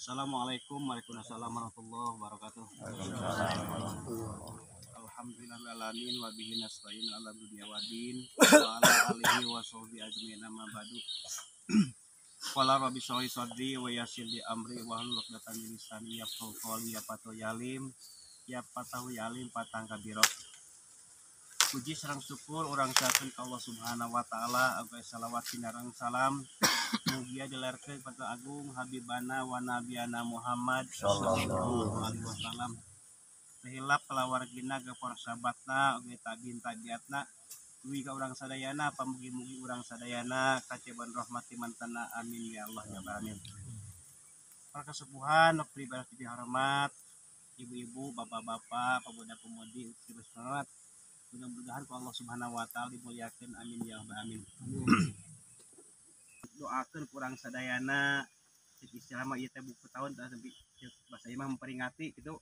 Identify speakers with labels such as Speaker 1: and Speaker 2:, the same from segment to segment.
Speaker 1: Assalamualaikum warahmatullahi wabarakatuh. Alhamdulillahirabbil wa bihi nasta'in ala dunya waddin wa ala alihi wa sahbihi ajmain amma ba'du. Qala rabbi shrah li sadri wa yassir li amri wahlul 'uqdatam min lisani yafqahu qawli ya fatahu ya alim ya fatahu ya alim patang kabiro. Puji sareng syukur urang sakeun ka Allah Subhanahu wa taala agai salawat sinareng salam mugia dilerkeun ka agung habibana wa nabiyana Muhammad sallallahu alaihi wasallam. Tehilap kalawargina ge para sahabatna oge tabiin tabiatna duwi ka urang sadayana pamugi-mugi urang sadayana kaceban rahmati mantana amin ya Allah ya rabbal alamin. Para kesepuhan nu pribadi dihormat ibu-ibu, bapak-bapak, pemuda-pemudi hormat. Mudah-mudahan ku Allah Subhanahu wa taala dimuliakeun amin ya rabbal alamin. Doakeun kurang sadayana cek istilah mah ieu teh buku tahun tah sampai bahasa ieu mah memperingati gitu.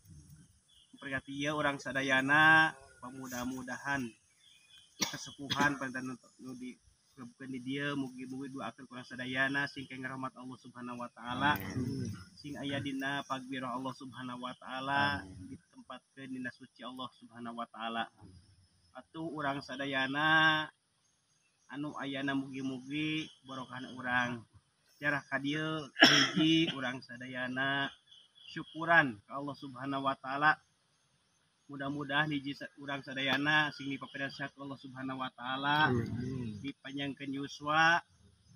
Speaker 1: Memperingati ieu urang sadayana mudah-mudahan kesepuhan panten nu di bukan di dieu mugi-mugi doakeun kurang sadayana sing keng rahmat Allah Subhanahu wa taala. Sing aya dina pagbiro Allah Subhanahu wa taala ditempatkeun dina suci Allah Subhanahu wa taala. Atuh urang sadayana anu ayana mugi-mugi barokahna urang jarah ka dieu hiji urang sadayana syukuran ka Allah Subhanahu wa taala. Mudah-mudahan hiji urang sadayana sing dipapadan sehat Allah Subhanahu wa taala, dipanjangkeun yuswa,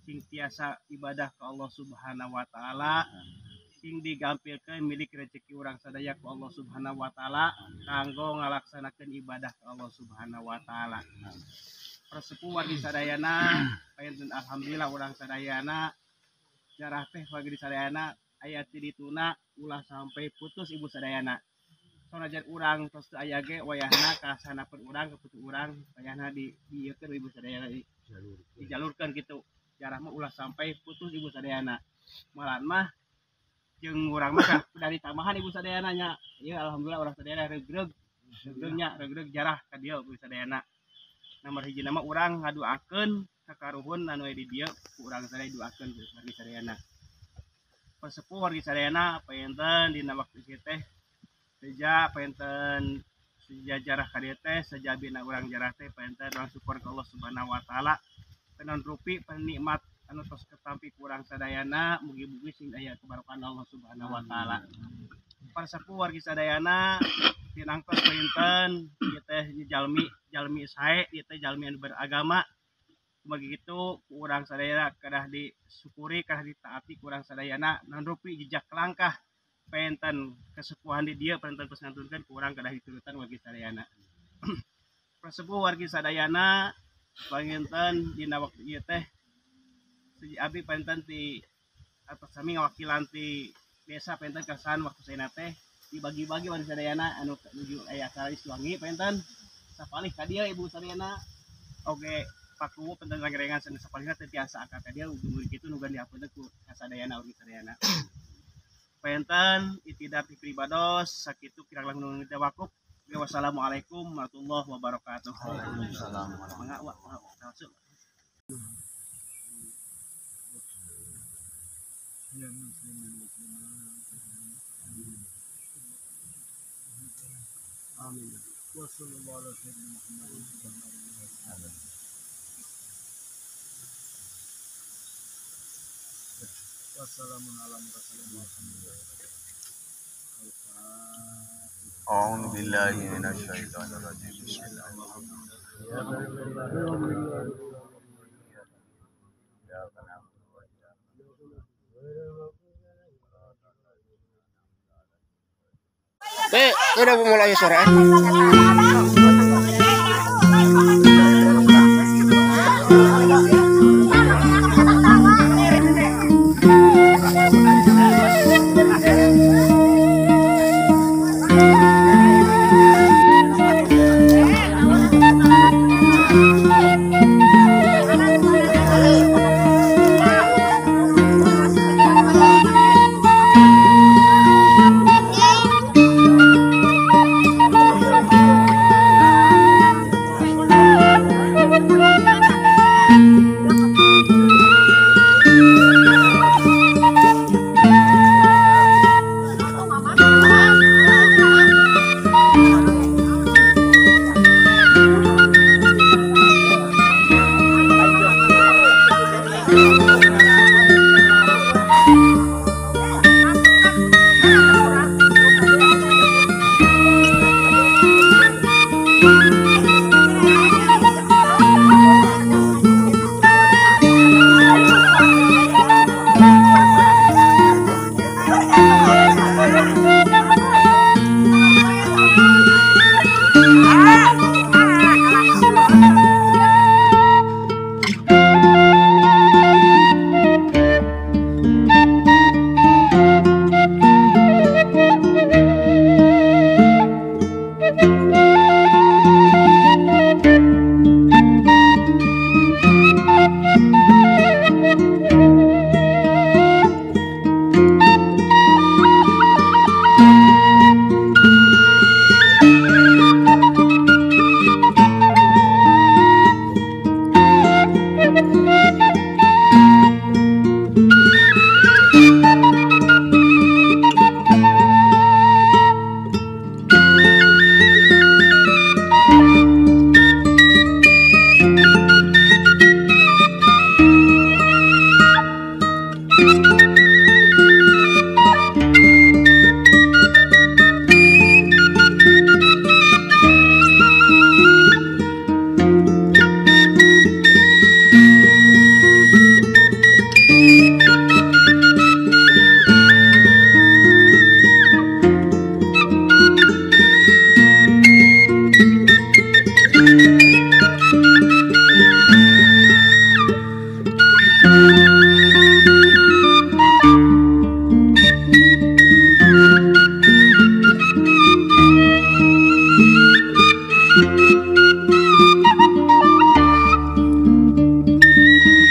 Speaker 1: sing tiasa ibadah ka Allah Subhanahu wa taala, sing digampilkeun milik rezeki urang sadaya ku Allah Subhanahu wa taala kanggo ngalaksanakeun ibadah ka Allah Subhanahu wa taala. Persepuh wargi sadayana panginten alhamdulillah urang sadayana jarah teh wargi sadayana aya ti dituna ulah sampai putus ibu sadayana. Sanajan urang tos teu aya ge wayahna kasanapeun urang ka putu urang wayahna di dieukeun ibu sadayana dijalurkeun kitu. Jarah mah ulah sampai putus ibu sadayana. Malah mah jeung urang mah dari tambahan ibu sadayana nya. Ieu alhamdulillah urang sadayana regreg regreg nya regreg jarah ka dieu ibu sadayana. Nomor hiji nama urang ngaduakeun ka karuhun anu aya di dieu ku urang sadaya duakeun wargi sadayana. Persepuh wargi sadayana panginten dina waktu ieu teh seja panginten sejajarah ka dieu teh sejabina urang jarah teh panginten urang syukur ka Allah Subhanahu wa taala. Penon rupi penikmat anu tos ketampi ku urang sadayana mugi-mugi sing aya kebarokahan Allah Subhanahu wa taala. Persepuh wargi sadayana tinangtos panginten ieu teh jalmi jalmi sae ieu teh jalmi anu beragama. Kumaha kitu ku urang sadayana kedah disyukuri kedah ditaati ku urang sadayana naon rupi jejak langkah panginten kesepuhan di dieu panginten tos ngantunkeun ku urang kedah diturutan wargi sadayana. Persepuh wargi sadayana panginten dina waktu ieu teh seji abdi panginten ti atas sami ngawakilan ti desa panginten kesan waktu saena teh dibagi-bagi wargi sadayana anu nuju aya acara Iswangi panginten sapalih ka dieu ibu sadayana oge pakuwu panginten rangrengan sanes sapalihna teu tiasa angkat ka dieu ujung kitu nu dihapunten ku sadayana wargi sadayana. Panginten itidar ti pribados sakitu kirang langkung teu wakup. Wassalamualaikum warahmatullahi wabarakatuh.
Speaker 2: Waalaikumsalam.
Speaker 1: Mangga wa masuk.
Speaker 3: Ya muslimin muslimat. Amin. Wa sallallahu ala sayyidina Muhammadin wa ala alihi wasallam. Wassalamun ala mursalin walhamdulillah.
Speaker 2: A'udzu billahi minasyaitonir rajim. Bismillahirrahmanirrahim.
Speaker 4: Be, udah mulai sore.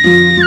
Speaker 5: Thank you.